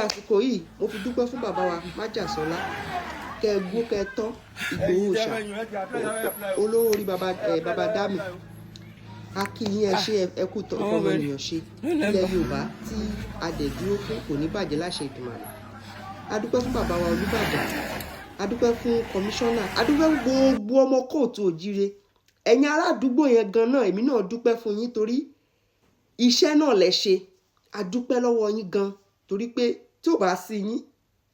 Àsìkò yìí, mo fi dúpẹ́ fún bàbá wa Májàsọ́lá, kẹ́ ẹ gbó, kẹ́ ẹ tọ́. Ìgbòho Òòṣà, olówó orí bàbá ẹ, bàbá Dami, a kí yín, ẹ ṣe, ẹ kú tọ́ ìfọmọnìyàn ṣe. Ilẹ̀ Yorùbá tí a dẹ̀ dúró fún kò ní bàjẹ́ láṣẹ Ìdùmarè. A dúpẹ́ fún bàbá wa Olúbàdàn, a dúpẹ́ fún kọmíṣánná, a dúpẹ́ fún gbogbo ọmọ káàárọ̀ oòjíire. Ẹ̀yin ará àdúgbò yẹn gan náà, èmi náà dúpẹ́ fún yín torí iṣẹ́ náà lẹ ṣe. A dúpẹ́ lọ́wọ́ yín gan torí pé tí ò bá sí yín,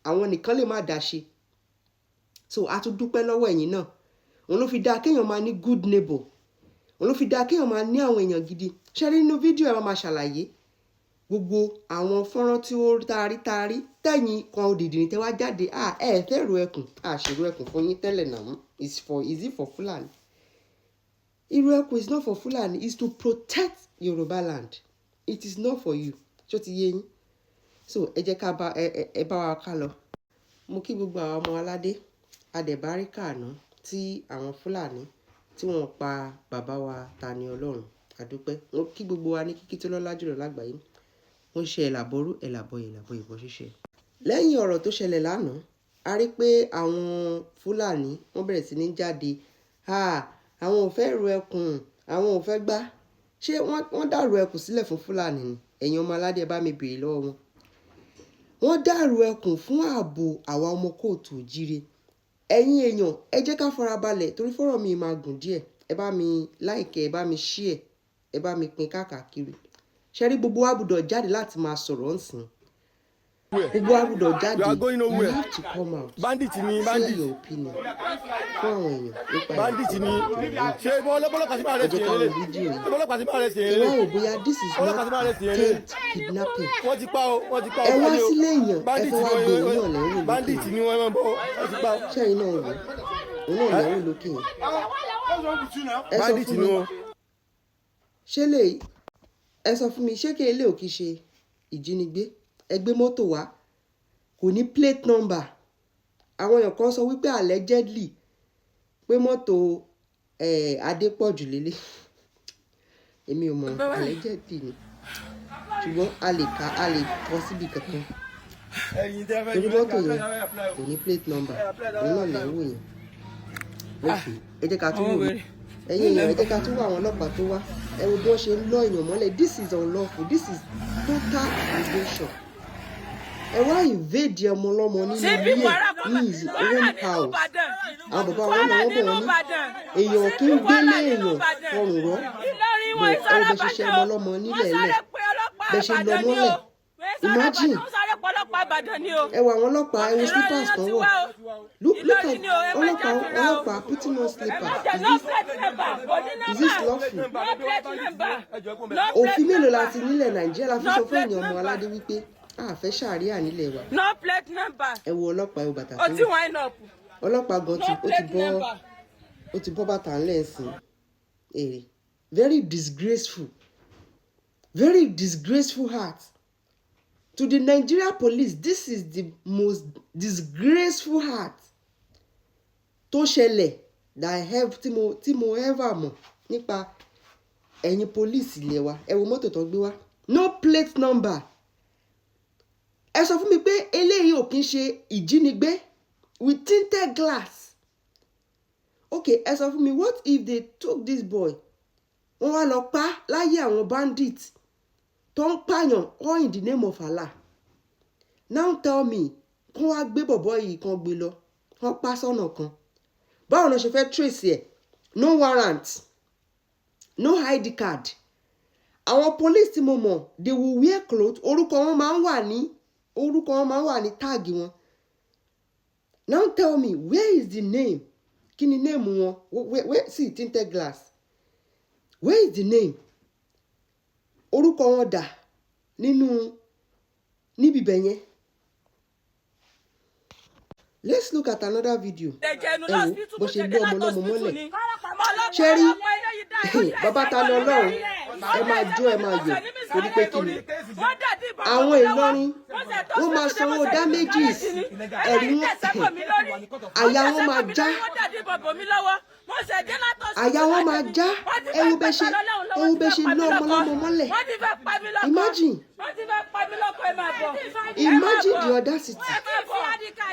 àwọn nìkan lè má dá ṣe. So a tún dúpẹ́ lọ́wọ́ ẹ̀yin náà. Òun ló fi dáa kéèyàn máa ní good neighbor, òun ló fi dáa kéèyàn máa ní àwọn èèyàn gidi. Ṣe rí nínú fídíò ẹ, máa ṣàlàyé gbogbo àwọn fọ́nrán tí ó taari taari tẹ̀yìn kan òdìdì ní tẹ́ wá jáde. Ẹ fẹ́ ro ẹkùn, àṣèrò ẹkùn fún yín tẹ́lẹ̀ náà. Is for, is it for Fulani? Ìrù ẹkùn is not for Fulani, is to protect Yoruba land. It is not for you. Ṣó ti yé yín? So ẹ jẹ́ ká bá ẹ bá wa ká lọ. Mo kí gbogbo àwọn ọmọ aládé adẹ̀báríkà àná tí àwọn Fúlàní tí wọ́n pa bàbá wa Tani Olohun. Àdúpẹ́. Mo kí gbogbo wa ní kíkí tó lọ́lá jùlọ lágbàáyé. Wọ́n ṣe ẹ̀làbọ̀rú, ẹ̀làbọ̀yè, ẹ̀làbọ̀yè bọ́ ṣíṣe. Lẹ́yìn ọ̀rọ̀ tó ṣẹlẹ̀ lánàá, a rí pé àwọn Fúlàní wọ́n bẹ̀rẹ̀ sí ní jáde. Àwọn ò fẹ́ ru ẹkùn, àwọn ò fẹ́ gbá. Ṣé wọ́n dàrú ẹkùn sílẹ̀ fún Fúlàní ni? Ẹ̀yin ọmọ aládé, ẹ bá mi béèrè lọ́wọ́ wọn. Wọ́n dàrú ẹkùn fún ààbò àwa ọmọ káàárọ̀ oòjíire. Ẹ̀yin èèyàn, ẹ jẹ́ ká farabalẹ̀ torí fọ́rọ̀ mi máa gùn díẹ̀. Ẹ bá mi like, ẹ bá mi share, ẹ bá mi pín káàkiri. Ṣé rí, gbogbo wa gbọ́dọ̀ jáde láti máa sọ̀rọ̀ ńsìn. Gbogbo wa gbọ́dọ̀ jáde. You are going You nowhere. have to come out. Bandit ni. Share Bandit. your opinion fún àwọn èèyàn nípa Bandit ni. Ṣé bọ́lọ́pàá sí máa Ẹ rẹ̀ jẹ́ sí ká wo eré? fídíò yìí. Bọ́lọ́pàá sí máa rẹ̀ sí Ẹ eré? wá wò bóyá this is not attempt kidnapping. Wọ́n ti pa o, wọ́n ti pa o. Ẹ wá sílé èèyàn, ẹ Bandit fẹ́ wá ni gbé òun wọ́n. náà lẹ́wọ̀ lókè. Bandit ni wọ́n máa ń bọ̀, wọ́n ti pa o. Ṣẹ́yìn náà wò, òun náà lẹ́wọ̀ lókè yẹn. Ẹ sọ Bandit fún ni mi, wọ́n. ṣé lè ẹ sọ fún mi, ṣé kí ilé ò kí ṣe ìjínigbé? Ẹ gbé mọ́tò wá, kò ní plate number. Àwọn èèyàn kan sọ wípé allegedly pé mọ́tò Adépọ̀jù lélẹ̀. Èmi ò mọ̀, allegedly ni, ṣùgbọ́n a lè ka, a lè kọ síbi kankan torí mọ́tò yẹn kò ní plate number. Òun náà lẹ́ ń wò yẹn. Ok, ẹ jẹ́ ká tún wò ó. Ẹ̀yin èèyàn, ẹ jẹ́ ká tún wò àwọn ọlọ́pàá tó wá. Ẹ wo bí wọ́n ṣe ń lọ èèyàn mọ́lẹ̀. This is unlawful. This is total invasion. Ẹ wá invade ọmọ ọlọ́mọ nínú ilé ẹ̀, ní his own house. Àwọn bàbá wọn náà, wọ́n bọ̀, wọ́n ní èèyàn kì í gbélé èèyàn fọrùn rọ́ bọ̀. Ẹ wo bẹ ṣe ṣe ọmọ ọlọ́mọ nílẹ̀ lẹ̀, bẹ ṣe lọ mọ́lẹ̀. Imagine. Ẹ wo àwọn ọlọ́pàá, ẹ wo slippers kan wọ̀. Look, look at ọlọ́pàá, ọlọ́pàá putting on slippers. Is this lawful? Òfin mélòó la ti nílẹ̀ Nàìjíríà la fi sọ fún èèyàn ọmọ aládé wípé a fẹ́ ṣàríà nílẹ̀ wa? No plate number. Ẹ wo ọlọ́pàá, ẹ wo bàtà O tó ti wọ̀. wind up. Ọlọ́pàá gan ti No ó ti plate bọ́ number. ó ti bọ́ bàtà ńlẹ̀ sìn èrè. Very disgraceful, very disgraceful act to the Nigeria Police. This is the most disgraceful act tó ṣẹlẹ̀ that I have tí mo ever mọ̀ nípa ẹ̀yin police ilé wa. Ẹ wo mọ́tò tó gbé wá, no plate number. Ẹ sọ fún mi pé eléyìí ò kí ń ṣe ìjínigbé with tinted glass? Okay, ẹ sọ fún mi, what if they took this boy, wọ́n wá lọ pa láyé àwọn bandit tó ń pààyàn all in the name of Allah? Now tell me, kó wá gbé bọ̀bọ̀ yìí kan gbé lọ, wọ́n pa sọ́nà kan, báwo ló ṣe fẹ́ trace ẹ̀? No warrant, no ID card. Àwọn police tí mo mọ̀, they will wear cloth, orúkọ wọn máa ń wà ní tag wọn. Now tell me, where is the name? Kí ni name wọn? Where, see tinted glass. Where is the name? Orúkọ wọn dà nínú níbi bẹ̀ yẹn? Let's look at another video. Ẹ wo bó ṣe gbé ọmọ ọlọ́mọ mọ́lẹ̀. Ṣé rí bàbá Ta Ni Ọlọ́run, ẹ máa jó, ẹ máa yọ̀ torí pé kí ni? Àwọn Ìlọrin, wọ́n máa sanwó damages. Ẹ̀rí wọn, àyà wọn máa já, àyà wọn máa já. Ẹ wo bẹ́ ṣe, ẹ wo bẹ́ ṣe lọ́ ọmọ lọ́mọ mọ́lẹ̀. Imagine, imagine the audacity.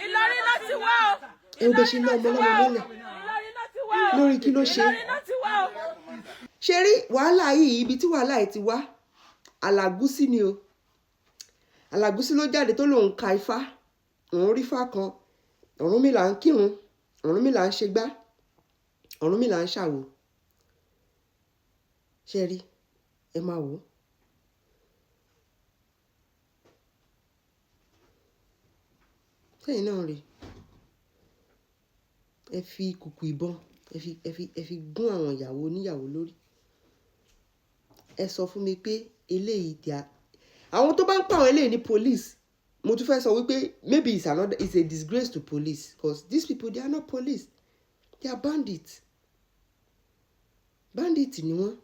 Ìlọrin ló ti wá o. Ẹ wo bẹ́ ṣe lọ́ ọmọ lọ́mọ mọ́lẹ̀. Ìlọrin ló ti wá o. Lórí kí ló ṣe? Ìlọrin ló ti wá o. Ṣe rí wàhálà yìí, ibi tí wàhálà yìí ti wá, Alágúsí ni o. Alágúsí ló jáde tó lòun ka ifá, òun rí ifá kan, Ọ̀rúnmìlà ń kírun, Ọ̀rúnmìlà ń ṣègbà, Ọ̀rúnmìlà ń ṣàwò. Ṣe rí, ẹ máa wò ó. Sẹ́yìn náà rí, ẹ fi kùkù ìbọn, ẹ fi gún àwọn ìyàwó oníyàwó lórí. Ẹ sọ fún mi pé eléyìí tí a àwọn tó bá ń pa àwọn eléyìí ní police, mo tún fẹ́ sọ wípé maybe it's a disgrace to police, because these people, they are not police, they are bandits. Bandits ni wọ́n.